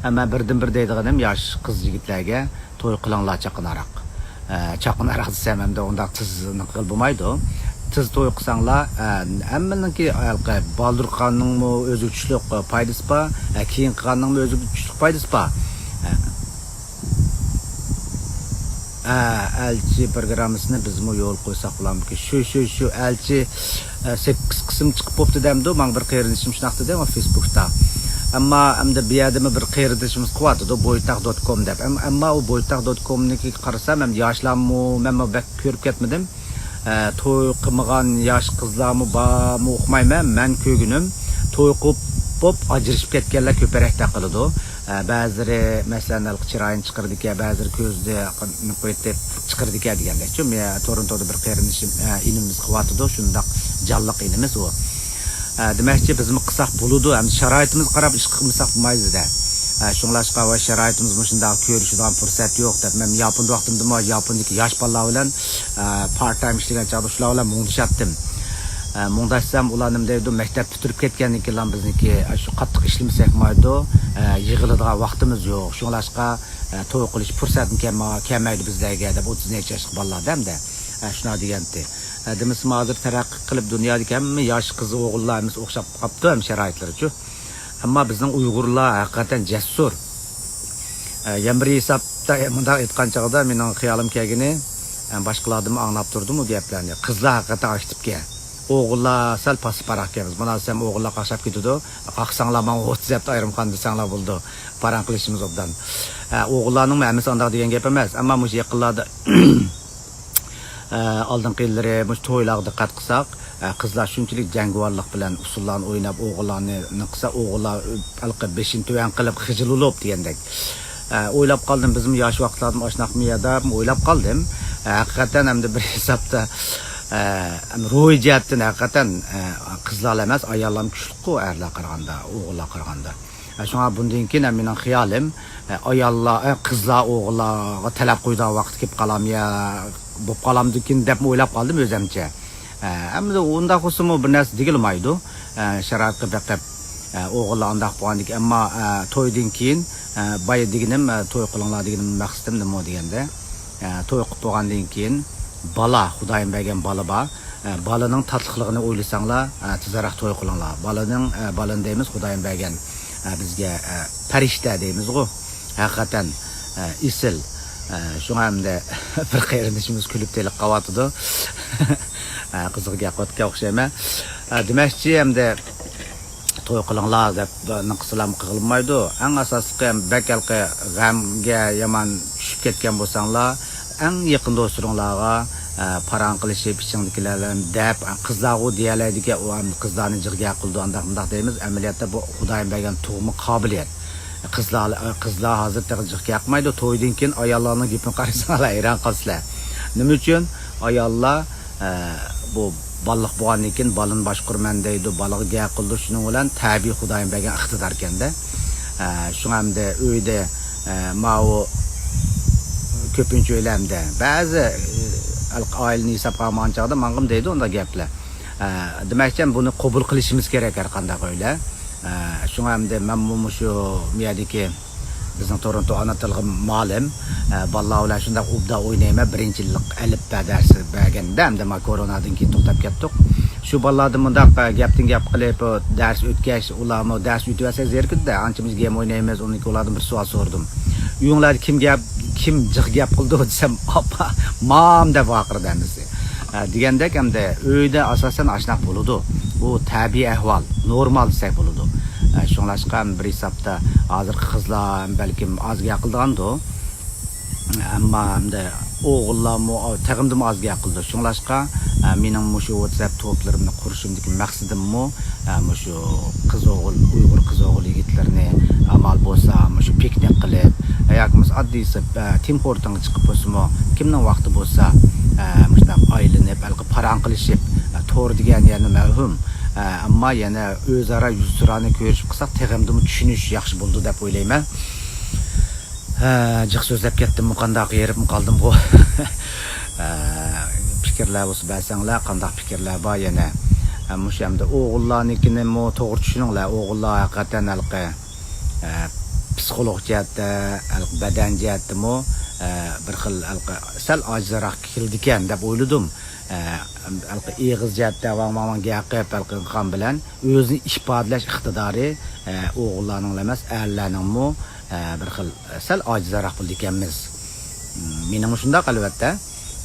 ئەمما بىردىن بىر دەيدىغىنىم ياش قىز يىگىتلەرگە، توي قىلىڭلار چاققىنىراق. ئە، چاققىنىراق دېسەم، ئەمدى ئۇنداق تېز قىلغىلى بولمايدۇ. تېز توي قىلساڭلار، ئە، ھەممىنىڭكى، ھېلىقى بالدۇرخاننىڭمۇ ئۆزىگە چۈشلۈك پايدىسى بار، ئە، كېيىن قىلغاننىڭمۇ ئۆزىگە چۈشلۈك پايدىسى بار. ئە، ئە، ئەلچى پروگراممىسىنى بىزمۇ يولغا قويساق بولامدىكىن؟ شۇ، شۇ، شۇ ئەلچى، ئە، سەككىز قىسىم چىقىپ بوپتۇ دەمدۇ؟ ماڭا بىر قېرىندىشىم شۇنداق دېدى، مانا فېيسبۇكتا. ئەمما ئەمدى بۇ يەردىمۇ بىر قېرىندىشىمىز قىلىۋاتىدۇ، بويتاق دوت كوم دەپ. ئەم-، ئەمما ئۇ بويتاق دوت كومنىڭكىگە قارىسام، ئەمدى ياشلارمۇ، مەنمۇ بەك كۆرۈپ كەتمىدىم. ئە، توي قىلمىغان ياش قىزلارمۇ بارمۇ ئۇقمايمەن، مەن كۆرگىنىم توي قىلىپ بوپ ئاجرىشىپ كەتكەنلەر كۆپرەك تارقىلىدۇ. ئە، بەزىلىرى، مەسىلەن، ھېلىقى چىرايىنى چىقىرىدىكەن، بەزىلىرى كۆزىنى قويۇپ چىقىرىدىكەن دېگەندەكچۇ. مەن تورونتودا بىر قېرىندىشىم، ئە، ئىنىمىز قىلىۋاتىدۇ، شۇنداق جانلىق ئىنىمىز ئۇ. ئە، دېمەكچى، بىزمۇ قىلساق بولىدۇ، ئەمدى شارائىتىمىزغا قاراپ ئىش قىلمىساق بولمايدۇ-دە. ئە، شۇڭلاشقا، ۋاي، شارائىتىمىز مۇشۇنداق، كۆرۈشىدىغان پۇرسەت يوق دەپ، مەن ياپوندا ۋاقتىمدىمۇ ياپوندىكى ياش بالىلار بىلەن، ئە، پارت تايم ئىشلىگەن چاغدا شۇلار بىلەن مۇڭدىشاتتىم. ئە، مۇڭداشسام، ئۇلار نېمە دەيدۇ، مەكتەپ پۈتتۈرۈپ كەتكەندىن كېيىنلا بىزنىڭكى، ئە، شۇ قاتتىق ئىشلىمىسەك بولمايدۇ، ئە، يىغىلىدىغان ۋاقتىمىز يوق. شۇڭلاشقا، ئە، توي قىلىش پۇرسەتمۇ كەلمە-، كەلمەيدۇ بىزلەرگە دەپ، ئوتتۇز نەچچە ياشلىق بالىلار دەمدە، ئە، شۇنداق دېگەنتى. ئە، دېمىسىمۇ ھازىر تەرەققىي قىلىپ، دۇنيادىكى ھەممە ياش قىز ئوغۇللار ھەممىسى ئوخشاپ قاپتۇ، ھەم شارائىتلىرىچۇ. ئەمما بىزنىڭ ئۇيغۇرلار ھەقىقەتەن جەسۇر. ئە، يەنە بىر ھېسابتا مۇنداق ئېيتقان چاغدا مېنىڭ خىيالىم كەلگىنى، ئە، باشقىلاردىنمۇ ئاڭلاپ تۇردۇم بۇ گەپلەرنى. قىزلار ھەقىقەتەن ئاكتىپكەن. ئوغۇللار سەل پاسسىپراق ئىكەنمىز. مانا دېسەم ئوغۇللار قاقشاپ كېتىدۇ. قاقساڭلار ماڭا ئوت دەپ ئايرىم قان دېسەڭلار بولىدۇ. پاراڭ قىلىشىمىز ئوبدان. ئە، ئوغۇللارنىڭمۇ ھەممىسى ئانداق دېگەن گەپ ئەمەس. ئەمما مۇشۇ يېقىنلاردا ئە، ئالدىنقى يىللىرى مۇشۇ تويلارغا دىققەت قىلساق، ئە، قىزلار شۇنچىلىك جەڭگىۋارلىق بىلەن ئۇسسۇللارنى ئويناپ، ئوغۇللارنى نېمە قىلسا، ئوغۇللار ھېلىقى بېشىنى تۆۋەن قىلىپ خىجىل بولۇپ دېگەندەك. ئە، ئويلاپ قالدىم، بىزمۇ ياش ۋاقىتلاردىمۇ ئاشۇنداقمۇ يا دەپ ئويلاپ قالدىم. ئە، ھەقىقەتەن ئەمدى بىر ھېسابتا، ئە، روھىي جەھەتتىن ھەقىقەتەن، ئە، قىزلار ئەمەس، ئاياللارمۇ كۈچلۈكقۇ ئەرلەرگە قارىغاندا، ئوغۇللارغا قارىغاندا. ئە، شۇڭا بۇندىن كېيىن ھەم مېنىڭ خىيالىم، ئە، ئاياللار، ئە، قىزلار ئوغۇللارغا تەلەپ قويىدىغان ۋاقىت كېلىپ قالامدۇ يا بولۇپ قالامدىكىن دەپمۇ ئويلاپ قالدىم ئۆزۈمچە. ئە، ئەمدى ئۇنداق بولسىمۇ بىر نەرسە دېگىلىمايدۇ. ئە، شارائىتقا بېقىپ، ئە، ئوغۇللار ئانداق بولغاندىكىن، ئەمما، ئە، تويدىن كېيىن، ئە، بايا دېگىنىم، ئە، توي قىلىڭلار دېگىنىم مەقسىتىم نېمە دېگەندە، ئە، توي قىلىپ بولغاندىن كېيىن بالا، خۇدايىم بەرگەن بالا بار. ئە، بالىنىڭ تاتلىقلىقىنى ئويلىساڭلار، ئە، تېزرەك توي قىلىڭلار. بالىنىڭ، ئە، بالىنى دەيمىز، خۇدايىم بەرگەن، ئە، بىزگە، ئە، پەرىشتە دەيمىزغۇ. ھەقىقەتەن، ئە، ئېسىل. ئە، شۇڭا ئەمدى بىر قېرىندىشىمىز كۈلۈپ تېلىقىپ قاۋاتىدۇ. ئە، قىزىق گەپ قىلىۋاتقان ئوخشايمەن. ئە، دېمەكچى، ئەمدى توي قىلىڭلار دەپ نېمە قىلسىلام قىلغىلىمايدۇ. ئەڭ ئاساسلىقى بەك ھېلىقى غەمگە يامان چۈشۈپ كەتكەن بولساڭلار، ئەڭ يېقىن دوستلىرىڭلارغا، ئە، پاراڭ قىلىشىپ، ئىچىڭدىكىلەر بىلەن دەپ، قىزلارغۇ دېيەلەيدىكەن، ئۇ ئەمدى قىزلارنى جىغ گەپ قىلىدۇ، ئانداق مۇنداق دەيمىز. ئەمەلىيەتتە بۇ خۇدايىم بەرگەن تۇغما قابىلىيەت. قىزلار، قىزلار ھازىر تېخى جىق گەپ قىلمايدۇ. تويدىن كېيىن ئاياللارنىڭ گېپىنى قارىساڭلار ھەيران قالىسىلەر. نېمە ئۈچۈن؟ ئاياللار، ئە، بۇ بالىلىق بولغاندىن كېيىن بالىنى باشقۇرىمەن دەيدۇ، بالىغا گەپ قىلىدۇ، شۇنىڭ بىلەن تەبىئىي خۇدايىم بەرگەن ئىقتىداركەن-دە. ئە، شۇڭا ئەمدى ئۆيدە، ئە، ماۋۇ كۆپىنچە ئۆيلەردە بەزى، ئە، ئائىلىنى ھېسابقا ئالمىغان چاغدا ماڭغىمۇ دەيدۇ ئۇنداق گەپلەر. ئە، دېمەكچى، بۇنى قوبۇل قىلىشىمىز كېرەك ھەر قانداق ئۆيلەر. ئە، شۇڭا ئەمدى مەنمۇ مۇشۇ يەردىكى بىزنىڭ تورونتو ئانا تىلغا مالىم، ئە، بالىلار بىلەن شۇنداق ئوبدان ئوينايمەن. بىرىنچى يىللىق ئەلىپبە دەرسى بەرگەندە، ئەمدى ما كورونا دىن كېيىن توختاپ كەتتۇق. شۇ بالىلاردىن مۇنداق، ئە، گەپتىن گەپ قىلىپ، ئۇ دەرس ئۆتكەچ، ئۇلارمۇ دەرس ئۆتۈۋەرسە زېرىكىدۇ-دە، ئانچە بىز گېم ئوينايمىز. ئۇنىڭ كېيىن ئۇلاردىن بىر سوئال سوردۇم. ئۆيۈڭلاردا كىم گەپ، كىم جىق گەپ قىلىدۇ دېسەم، ئاپا، مام دەپ ۋارقىرىدى ھەممىسى. ئە، دېگەندەك ئەمدى ئۆيدە ئاساسەن ئاشۇنداق بولىدۇ. بۇ تەبىئىي ئەھۋال، نورمال دېسەك بولىدۇ. ئە، شۇڭلاشقا بىر ھېسابتا ھازىرقى قىزلار بەلكىم ئاز گەپ قىلىدىغاندۇ. ئەمما ئەمدى ئوغۇللارمۇ تېخىمدىمۇ ئاز گەپ قىلىدۇ. شۇڭلاشقا، ئە، مېنىڭ مۇشۇ ۋاتساپ توپلىرىمنى قۇرۇشۇمدىكى مەقسىتىممۇ، ئە، مۇشۇ قىز ئوغۇل، ئۇيغۇر قىز ئوغۇل يىگىتلىرىنى ئامال بولسا مۇشۇ پىكنىك قىلىپ، ياكى بولمىسا ئاددىيسى، ئە، تىم خورتىنغا چىقىپ بولسىمۇ، كىمنىڭ ۋاقتى بولسا، ئە، مۇشۇنداق ئايلىنىپ، ھېلىقى پاراڭ قىلىشىپ، ئە، تور دېگەن يەنە مەۋھۇم. ئە، ئەمما يەنە ئۆزئارا يۈزتۇرانە كۆرۈشۈپ قىلساق، تېخىمدىمۇ چۈشىنىش ياخشى بولىدۇ دەپ ئويلايمەن. ھە، جىق سۆزلەپ كەتتىممۇ، قانداق، ھېرىپمۇ قالدىمغۇ؟ ھە، پىكىرلەر بولسا بەرسەڭلار، قانداق پىكىرلەر بار يەنە؟ ھە، مۇشۇ ئەمدى ئوغۇللارنىڭكىنىمۇ توغرا چۈشىنىڭلار. ئوغۇللار ھەقىقەتەن ھېلىقى، ھە، پسىخولوگ جەھەتتە، ھېلىقى بەدەن جەھەتتىمۇ، ھە، بىر خىل ھېلىقى سەل ئاجىزراق كېلىدىكەن دەپ ئويلىدىم. ھە، ھېلىقى ئېغىز جەھەتتە ۋاڭ ۋاڭ ۋاڭ گەپ قىلىپ، ھېلىقى قىلغان بىلەن ئۆزىنى ئىپادىلەش ئىقتىدارى، ئە، ئوغۇللارنىڭلا ئەمەس، ئەرلەرنىڭمۇ، ئە، بىر خىل، ئە، سەل ئاجىزراق بولىدىكەنمىز. مم، مېنىڭمۇ شۇنداق، ئەلۋەتتە.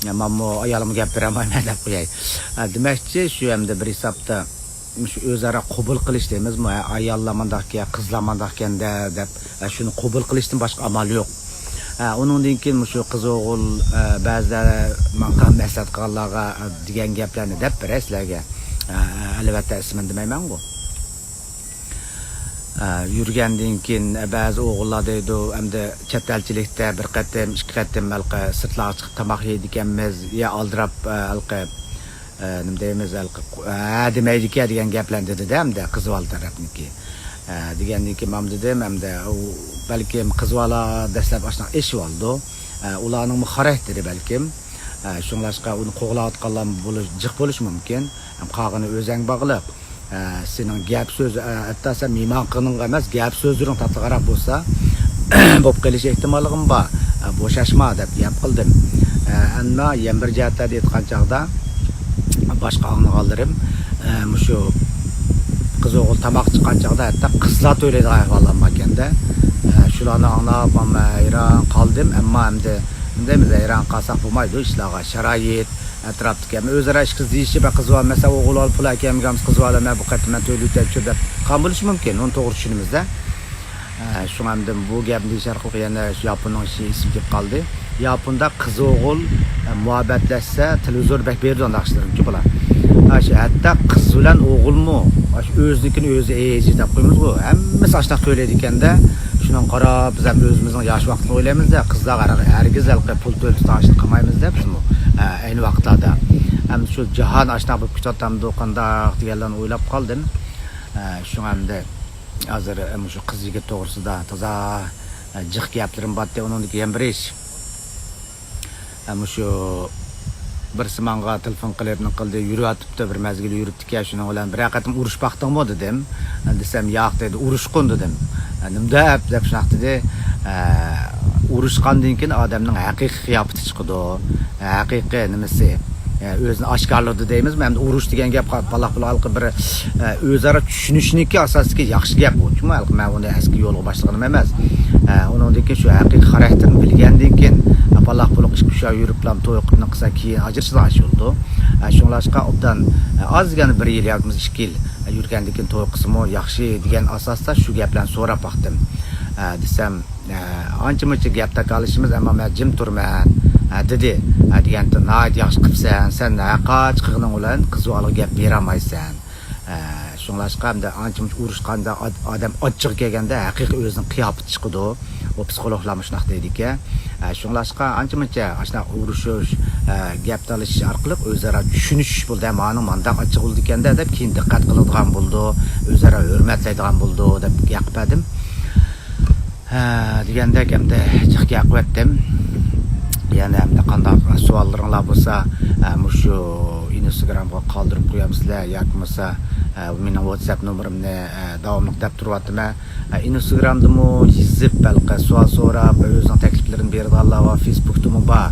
ئە، مەنمۇ ئايالىمغا گەپ بېرەلمەيمەن دەپ قوياي. ئە، دېمەكچى، شۇ ئەمدى بىر ھېسابتا مۇشۇ ئۆزئارا قوبۇل قىلىش دەيمىزمۇ؟ ھە، ئاياللار مانداقكەن، قىزلار مانداقكەن-دە دەپ، ئە، شۇنى قوبۇل قىلىشتىن باشقا ئامال يوق. ئە، ئۇنىڭدىن كېيىن مۇشۇ قىز ئوغۇل، ئە، بەزىلەر ماڭا مەسلىھەت قىلغانلارغا، ئە، دېگەن گەپلەرنى دەپ بېرەي سىلەرگە. ئە، ئە، ئەلۋەتتە ئىسمىنى دېمەيمەنغۇ. ئە، يۈرگەندىن كېيىن، ئە، بەزى ئوغۇللار دەيدۇ، ئەمدى چەت ئەلچىلىكتە بىر قېتىم، ئىككى قېتىم ھېلىقى سىرتلارغا چىقىپ تاماق يەيدىكەنمىز، يا ئالدىراپ، ئە، ھېلىقى، ئە، نېمە دەيمىز، ھېلىقى، ھە دېمەيدىكەن دېگەن گەپلەرنى دېدى-دە، ئەمدى قىز بالا تەرەپنىكى. ئە، دېگەندىن كېيىن مانا دېدىم، ئەمدى ئۇ بەلكىم قىز بالا دەسلەپ ئاشۇنداق ئېشىۋالىدۇ. ئە، ئۇلارنىڭمۇ خاراكتېرى بەلكىم. ئە، شۇڭلاشقا ئۇنى قوغلاۋاتقانلار بولۇش، جىق بولۇشى مۇمكىن. ھەم قالغىنى ئۆزەڭگە باغلىق. ئە، سېنىڭ گەپ سۆز، ئە، ھەتتا سەن مېھمانخانىڭغا ئەمەس، گەپ سۆزلىرىڭ تاتلىقراق بولسا، بولۇپ قېلىش ئېھتىماللىقىمۇ بار. ئە، بوشاشما دەپ گەپ قىلدىم. ئە، ئەمما يەنە بىر جەھەتلەردە ئېيتقان چاغدا، باشقا ئاڭلىغانلىرىم، ئە، مۇشۇ قىز ئوغۇل تاماق چىققان چاغدا ھەتتا قىزلار تۆلەيدىغان ئەھۋاللار باركەن-دە. ئە، شۇلارنى ئاڭلاپ، مەن ھەيران قالدىم. ئەمما ئەمدى نېمە دەيمىز، ھەيران قالساق بولمايدۇ ئىشلارغا. شارائىت، ئەتراپتىكى ھەممە ئۆزئارا ئىش قىز دېيىشىپ، قىز بار، مەسىلەن، ئوغۇل ئالا پۇل ئەكەلمىگەنمىز، قىز بار، مەن بۇ قېتىم مەن تۆلىۋېتەي چۇ دەپ قالغان بولۇشى مۇمكىن. ئۇنى توغرا چۈشىنىمىز-دە. ئە، شۇڭا ئەمدى بۇ گەپنى دېيىش ئارقىلىق يەنە شۇ ياپوننىڭ ئىشى ئېسىمگە كېلىپ قالدى. ياپوندا قىز ئوغۇل، ئە، مۇھەببەتلەشسە، تېلېۋىزور بەك بېرىدۇ ئانداق ئىشلار ئۈچۈن بالا. ھە، شۇ ھەتتا قىز بىلەن ئوغۇلمۇ، شۇ ئۆزىنىڭكىنى ئۆزى ئېيجى دەپ قويىمىزغۇ، ھەممىسى ئاشۇنداق تۆلەيدىكەن-دە. شۇنىڭغا قاراپ، بىز ھەم ئۆزىمىزنىڭ ياش ۋاقتىنى ئويلايمىز-دە، قىزلارغا ھەر-، ھەرگىز ھېلىقى پۇل تۆلىتىپ ئاشۇنداق قىلمايمىز-دە بىزمۇ. ئە، ئەينى ۋاقىتلاردا. ھەم شۇ جاھان ئاشۇنداق بولۇپ كېتىۋاتامدۇ، قانداق دېگەنلەرنى ئويلاپ قالدىم. ئە، شۇڭا ئەمدى ھازىر، ئە، مۇشۇ قىز يىگىت توغرىسىدا تازا، ئە، جىق گەپلىرىم بارتتى. ئۇنىڭدىكى يەنە بىر ئىش. ئە، مۇشۇ بىرسى ماڭا تېلېفون قىلىپ، نېمە قىلدى، يۈرۈۋاتىپتۇ، بىر مەزگىل يۈرۈپتىكەن، شۇنىڭ بىلەن بىرەر قېتىم ئۇرۇشۇپ باقتىڭمۇ دېدىم. ئە، دېسەم، ياق دېدى، ئۇرۇشقۇن دېدىم. ئە، نېمە دەپ، دەپ شۇنداق دېدى. ئە، ئۇرۇشقاندىن كېيىن ئادەمنىڭ ھەقىقىي قىياپىتى چىقىدۇ. ھەقىقىي نېمىسى، ئۆزىنى ئاشكارىلىدى دەيمىزمۇ؟ ئەمدى ئۇرۇش دېگەن گەپ پالاق پۇلاق ھېلىقى بىر، ئۆزئارا چۈشىنىشنىڭكى ئاساسىدىكى ياخشى گەپ ئۇ. شۇمۇ ھېلىقى مەن ئۇنى ئەسكى يولغا باشلىغىنىم ئەمەس. ئۇنىڭدىن كېيىن شۇ ھەقىقىي خاراكتېرىنى بىلگەندىن كېيىن، پالاق پۇلۇق ئىككى ئۈچ ئاي يۈرۈپلا توي قىلىپ نېمە قىلسا كېيىن ئاجرىشىدىغان ئىش بولىدۇ. شۇڭلاشقا ئوبدان ئاز دېگەندە بىر يىل ياكى بولمىسا ئىككى يىل يۈرگەندىن كېيىن توي قىلسىمۇ ياخشى دېگەن ئاساستا شۇ گەپلەرنى سوراپ باقتىم. دېسەم، ئانچە مۇنچە گەپ تاكالىشىمىز، ئەمما مەن جىم تۇرىمەن، دېدى. دېگەنتى، ناھايىتى ياخشى قىپسەن، سەن ھەرقانچە قىلغىنىڭ بىلەن قىز بالىغا گەپ بېرەلمەيسەن. شۇڭلاشقا ئەمدى ئانچە مۇنچە ئۇرۇشقاندا ئاد-، ئادەم ئاچچىقى كەلگەندە ھەقىقىي ئۆزىنىڭ قىياپىتى چىقىدۇ. ئۇ پسىخولوگلارمۇ شۇنداق دەيدىكەن. شۇڭلاشقا ئانچە مۇنچە ئاشۇنداق ئۇرۇشۇش، گەپ تالىشىش ئارقىلىق ئۆزئارا چۈشىنىشىش بولىدۇ. ھە، مانىڭ مانداق ئاچچىق بولىدىكەندە دەپ كېيىن دىققەت قىلىدىغان بولىدۇ، ئۆزئارا ھۆرمەتلەيدىغان بولىدۇ دەپ گەپ بەردىم. ھە، دېگەندەك ئەمدى جىق گەپ قىلىۋەتتىم. يەنە ئەمدى قانداق سوئاللىرىڭلار بولسا، ھە، مۇشۇ ئىنستاگرامغا قالدۇرۇپ قويامسىلەر ياكى بولمىسا، ئە، مېنىڭ ۋاتساپ نومۇرۇمنى، ئە، داۋاملىق دەپ تۇرۇۋاتىمەن. ئە، ئىنستاگرامدىمۇ يېزىپ، ھېلىقى سوئال سوراپ، ئۆزىنىڭ تەكلىپلىرىنى بېرىدىغانلار بار، فېيسبۇكتىمۇ بار.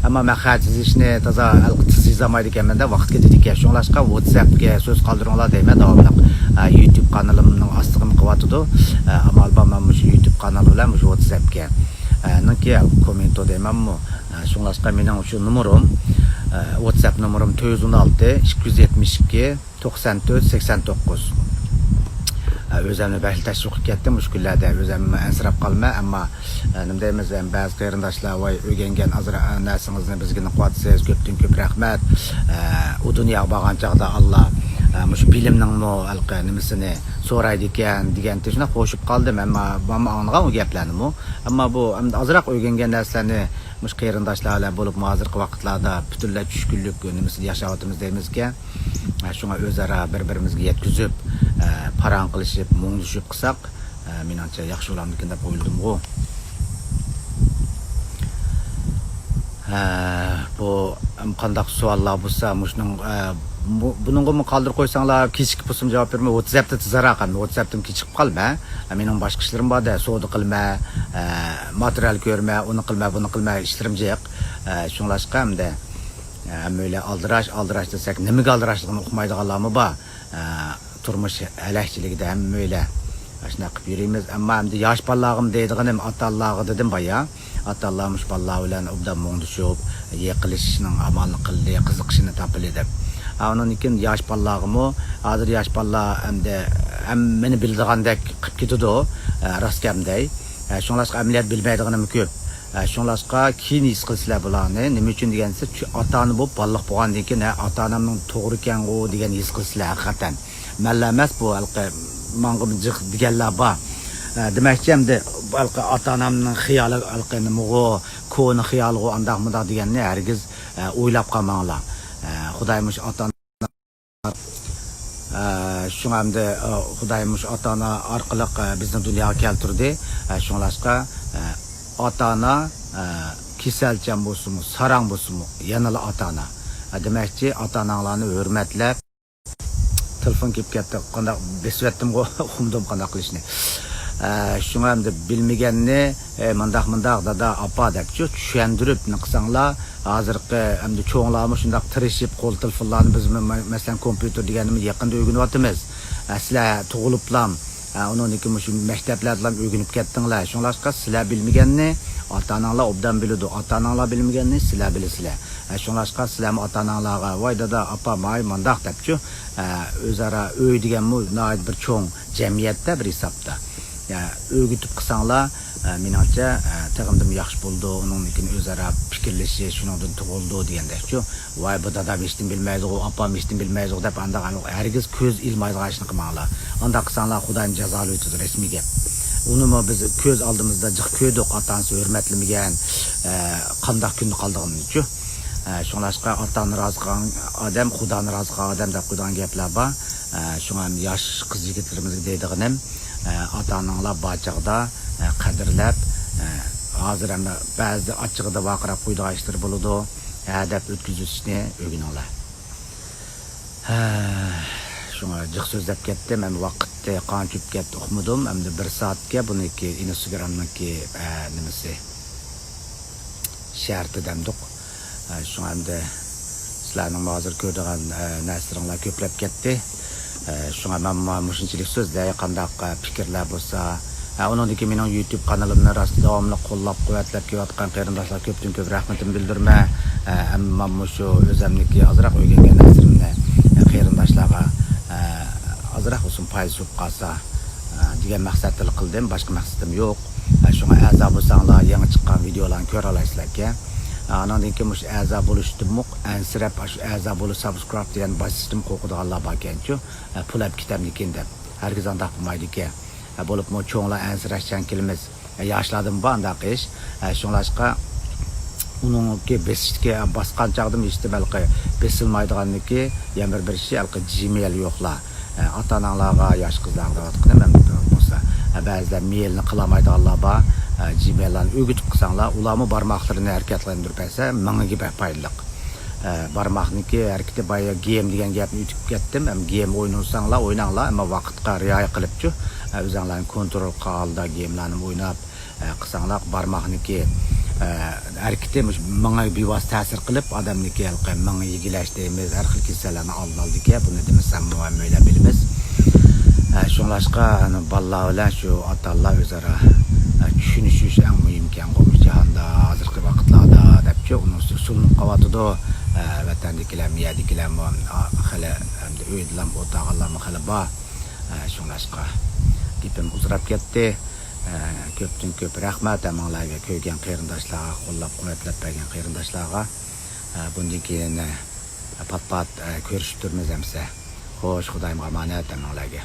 ئەمما مەن خەت يېزىشنى تازا ھېلىقى تېز يېزالمايدىكەنمەن-دە، ۋاقىت كېتىدىكەن. شۇڭلاشقا ۋاتساپقا سۆز قالدۇرۇڭلار دەيمەن داۋاملىق. ئە، يۇتۇب قانىلىمنىڭ ئاستىغىمۇ قىلىۋاتىدۇ. ئە، ئامال بار، مەن مۇشۇ يۇتۇب قانىلى بىلەن مۇشۇ ۋاتساپكە، ئە، نىڭكى كومېنتو دەيمەنمۇ. ئە، شۇڭلاشقا مېنىڭ شۇ نومۇرۇم، ئە، ۋاتساپ نومۇرۇم تۆت يۈز ئون ئالتە، ئىككى يۈز يەتمىش ئىككى، توقسان تۆت، سەكسەن توققۇز. ئە، ئۆزەمنى بەكلا تەشۋىق قىلىپ كەتتىم مۇشۇ كۈنلەردە. ئۆزەم ئەنسىرەپ قالىمەن، ئەمما، ئە، نېمە دەيمىز، ئەم، بەزى قېرىنداشلار، ۋاي، ئۆگەنگەن ئازراق، ئە، نەرسىڭىزنى بىزگە نىقىۋاتىسىز، كۆپتىن كۆپ رەھمەت. ئە، ئۇ دۇنياغا بارغان چاغدا ئاللا، ئە، مۇشۇ بىلىمنىڭمۇ ھېلىقى نېمىسىنى سورايدىكەن دېگەنتى شۇنداق خوشۇپ قالدىم. ئەمما، ئەمما ئاڭلىغان ئۇ گەپلەرنىمۇ. ئەمما بۇ ئەمدى ئازراق ئۆگەنگەن نەرسىلەرنى مۇشۇ قېرىنداشلار بىلەن بولۇپمۇ ھازىرقى ۋاقىتلاردا پۈتۈنلەي چۈشكۈنلۈك نېمىسىدە ياشاۋاتىمىز دەيمىزكەن. شۇڭا ئۆزئارا بىر-بىرىمىزگە يەتكۈزۈپ، ئە، پاراڭ قىلىشىپ، مۇڭدىشىپ قىلساق، ئە، مېنىڭچە ياخشى بولامدىكىن دەپ ئويلىدىمغۇ. ئە، بۇ قانداق سوئاللار بولسا، مۇشۇنىڭ، ئە، بۇ، بۇنىڭغىمۇ قالدۇرۇپ قويساڭلار، كېچىكىپ بولسىمۇ جاۋاب بېرىمەن. ۋاتساپتا تېزراق، ھەم ۋاتساپتىن كېچىكىپ قالماي. ئە، مېنىڭ باشقا ئىشلىرىم بار-دە، سودا قىلماي، ئە، ماتېرىيال كۆرمەي، ئۇنى قىلماي، بۇنى قىلماي، ئىشلىرىم جىق. ئە، شۇڭلاشقا ئەمدى، ئە، ھەممەيلەن ئالدىراش، ئالدىراش دېسەك، نېمىگە ئالدىراشلىقىنى ئۇقمايدىغانلارمۇ بار. ئە، تۇرمۇش ھەلەكچىلىكىدە ھەممەيلەن ئاشۇنداق قىلىپ يۈرىمىز. ئەمما ئەمدى ياش بالىلارغىمۇ دەيدىغىنىم، ئاتا-ئانىلارغا دېدىم بايا. ئاتا-ئانىلار مۇشۇ بالىلار بىلەن ئوبدان مۇڭدىشىپ، يېقىنلىشىشنىڭ ئامالىنى قىلدى، قىزىقىشىنى تاپىلى دەپ. ئا، ئۇنىڭدىن كېيىن ياش بالىلارغىمۇ، ھازىر ياش بالىلار ئەمدى ھەممىنى بىلىدىغاندەك قىلىپ كېتىدۇ، ئە، راست گەپنى. ئە، شۇڭلاشقا ئەمەلىيەت بىلمەيدىغىنىمۇ كۆپ. ئە، شۇڭلاشقا كېيىن ھېس قىلىسىلەر بۇلارنى. نېمە ئۈچۈن دېگەندە، چۈ-، ئاتا-ئانا بولۇپ بالىلىق بولغاندىن كېيىن، ھە، ئاتا-ئانامنىڭ توغرا ئىكەنغۇ دېگەن ھېس قىلىسىلەر ھەقىقەتەن. مەنلا ئەمەس بۇ، ھېلىقى ماڭغىمۇ جىق دېگەنلەر بار. ئە، دېمەكچى، ئەمدى ھېلىقى ئاتا-ئانامنىڭ خىيالى ھېلىقى نېمىغۇ، كونا خىيالغۇ، ئانداق مۇنداق دېگەننى ھەرگىز، ئە، ئويلاپ قالماڭلار. ئە، خۇداي مۇشۇ ئاتا ئە، شۇڭا ئەمدى، ئە، خۇداي مۇشۇ ئاتا-ئانا ئارقىلىق، ئە، بىزنى دۇنياغا كەلتۈردى. ئە، شۇڭلاشقا، ئە، ئاتا-ئانا، ئە، كېسەلچان بولسىمۇ، ساراڭ بولسىمۇ، يەنىلا ئاتا-ئانا. ئە، دېمەكچى، ئاتا-ئاناڭلارنى ھۆرمەتلەپ، تېلېفون كېلىپ كەتتى. قانداق بېسىۋەتتىمغۇ، ئۇقمىدىم قانداق قىلىشنى. ئە، شۇڭا ئەمدى بىلمىگەننى، ئە، مۇنداق، مۇنداق، دادا، ئاپا دەپچۇ، چۈشەندۈرۈپ نېمە قىلساڭلار، ھازىرقى ئەمدى چوڭلارمۇ شۇنداق تىرىشىپ، قول تېلېفونلارنى بىز، مە-، مە-، مەسىلەن، كومپيۇتېر دېگەننى يېقىندا ئۆگىنىۋاتىمىز. ئە، سىلەر تۇغۇلۇپلام، ئە، ئۇنىڭدىن كېيىن مۇشۇ مەكتەپلەردىلا ئۆگىنىپ كەتتىڭلار. شۇڭلاشقا سىلەر بىلمىگەننى ئاتا-ئاناڭلار ئوبدان بىلىدۇ، ئاتا-ئاناڭلار بىلمىگەننى سىلەر بىلىسىلەر. ئە، شۇڭلاشقا سىلەرمۇ ئاتا-ئاناڭلارغا، ۋاي دادا، ئاپا، ماي مانداق دەپچۇ، ئە، ئۆزئارا ئۆي دېگەنمۇ ناھايىتى بىر چوڭ جەمئىيەتتە بىر ھېسابتا. يا، ئۆگىتىپ قىلساڭلار، ئە، مېنىڭچە، ئە، تېخىمدىمۇ ياخشى بولىدۇ. ئۇنىڭدىن كېيىن ئۆزئارا پىكىرلىشىش شۇنىڭدىن تۇغۇلىدۇ دېگەندەكچۇ. ۋاي، بۇ دادام ھېچنېمە بىلمەيدىغۇ، ئاپام ھېچنېمە بىلمەيدىغۇ دەپ ئانداق ھەرگىز كۆز ئىلمايدىغان ئىشنى قىلماڭلار. ئانداق قىلساڭلار خۇدايمۇ جازالىۋېتىدۇ، رەسمىي گەپ. ئۇنىمۇ بىز كۆز ئالدىمىزدا جىق كۆردۇق، ئاتا-ئانىسى ھۆرمەتلىمىگەن، ئە، قانداق كۈندە قالىدىغىنىنىچۇ. ئە، شۇڭلاشقا ئاتانى رازى قىلغان ئادەم، خۇدانى رازى قىلغان ئادەم دەپ قويىدىغان گەپلەر بار. ئە، شۇڭا ياش قىز يىگىتلىرىمىزگە دەيدىغىنىم، ئە، ئاتا-ئاناڭلار بار چاغدا، ئە، قەدىرلەپ، ئە، ھازىر ئەمما بەزىدە ئاچچىقىدا ۋارقىراپ قويىدىغان ئىشلىرى بولىدۇ. ھە دەپ ئۆتكۈزۈشنى ئۆگىنىڭلار. ھە، شۇڭا جىق سۆزلەپ كەتتىم. ئەمدى ۋاقىتتى قانچە ئۆتۈپ كەتتى ئۇقمىدىم. ئەمدى بىر سائەتكە بۇنىڭكى ئىنستگرامنىڭكى، ئە، نېمىسى، شەرتى دەمدۇق. ئە، شۇڭا ئەمدى سىلەرنىڭمۇ ھازىر كۆرىدىغان، ئە، نەرسىلىرىڭلار كۆپلەپ كەتتى. ئە، شۇڭا مەنمۇ مۇشۇنچىلىك سۆزلەي، قانداق، ئە، پىكىرلەر بولسا. ئە، ئۇنىڭدىن كېيىن مېنىڭ يۇتۇب قانىلىمنى راست داۋاملىق قوللاپ قۇۋۋەتلەپ كېلىۋاتقان قېرىنداشلارغا كۆپتىن كۆپ رەھمىتىمنى بىلدۈرىمەن. ئە، ئەمما مۇشۇ ئۆزەمنىكى ئازراق ئۆگەنگەن نەرسىلىرىمنى، ئە، قېرىنداشلارغا، ئە، ئازراق بولسۇن پايدىسى بولۇپ قالسا، ئە، دېگەن مەقسەتتىلا قىلدىم. باشقا مەقسىتىم يوق. ئە، شۇڭا ئەزا بولساڭلار يېڭى چىققان ۋىدېئولارنى كۆرەلەيسىلەركەن. ئە، ئانىڭدىن كېيىن مۇشۇ ئەزا بولۇشتىنمۇ ئەنسىرەپ، ئاشۇ ئەزا بولۇش، سابسكرايب دېگەن باسىشتىن قورقىدىغانلار باركەنچۇ. ئە، پۇل ئەپ كېتەمدىكىن دەپ. ھەرگىز ئانداق بولمايدىكەن. ئە، بولۇپمۇ چوڭلار ئەنسىرەشچان كېلىمىز. ئە، ياشلاردىمۇ بار ئانداق ئىش. ئە، شۇڭلاشقا ئۇنىڭكى بېسىشتىكى، باسقان چاغدىمۇ ھېچنېمە ھېلىقى بېسىلمايدىغاندىكى يەنە بىر، بىر ئىشى ھېلىقى جىمېيل يوقلا. ئە، ئاتا-ئاناڭلارغا، ياش قىزلارغا دەۋاتقىنىم ئەمدى بولسا. ئە، بەزىلەر مېيلنى قىلالمايدىغانلار بار. ئە، جىمېيللارنى ئۆگىتىپ قىلساڭلار، ئۇلارمۇ بارماقلىرىنى ھەرىكەتلەندۈرۈپ بەرسە، ماڭىگە بەك پايدىلىق. ئە، بارماقنىڭكى ھەرىكىتى، بايا گېم دېگەن گەپنى ئۆتۈپ كەتتىم. ئەم، گېم ئوينىساڭلار ئويناڭلار، ئەمما ۋاقىتقا رىئايە قىلىپچۇ، ئە، ئۆزەڭلارنى كونترول قىلغان ھالدا گېملارنى ئويناپ، ئە، قىلساڭلار بارماقنىڭكى، ئە، ھەرىكىتى مۇشۇ مېڭىگە بىۋاسىتە تەسىر قىلىپ، ئادەمنىڭكى ھېلىقى مېڭە يېگىلەش دەيمىز، ھەر خىل كېسەللەرنى ئالدىنى ئالىدىكەن. بۇنى دېمىسەممۇ ھەممەيلەن بىلىمىز. ئە، شۇڭلاشقا، ئەنە، بالىلار بىلەن شۇ ئاتا-ئانىلار ئۆزئارا، ئە، چۈشىنىشىش ئەڭ مۇھىمكەنغۇ مۇشۇ جاھاندا، ھازىرقى ۋاقىتلاردا، دەپچۇ، ئۇنىڭ ئۈستىگە سۇنۇپ قېلىۋاتىدۇ. ئە، ۋەتەندىكىلەرمۇ، يەردىكىلەرمۇ، ئا، خېلى، ئەمدى ئۆيدىلام ئولتۇرغانلارمۇ خېلى بار. ئە، شۇڭلاشقا گېپىم ئۇزىراپ كەتتى. ئە، كۆپتىن كۆپ رەھمەت ھەممىڭلارگە، كۆرگەن قېرىنداشلارغا، قوللاپ قۇۋۋەتلەپ بەرگەن قېرىنداشلارغا. ئە، بۇندىن كېيىن، ئە، پات-پات، ئە، كۆرۈشۈپ تۇرىمىز ئەمىسە. خوش، خۇدايىمغا ئامانەت ھەممىڭلارگە.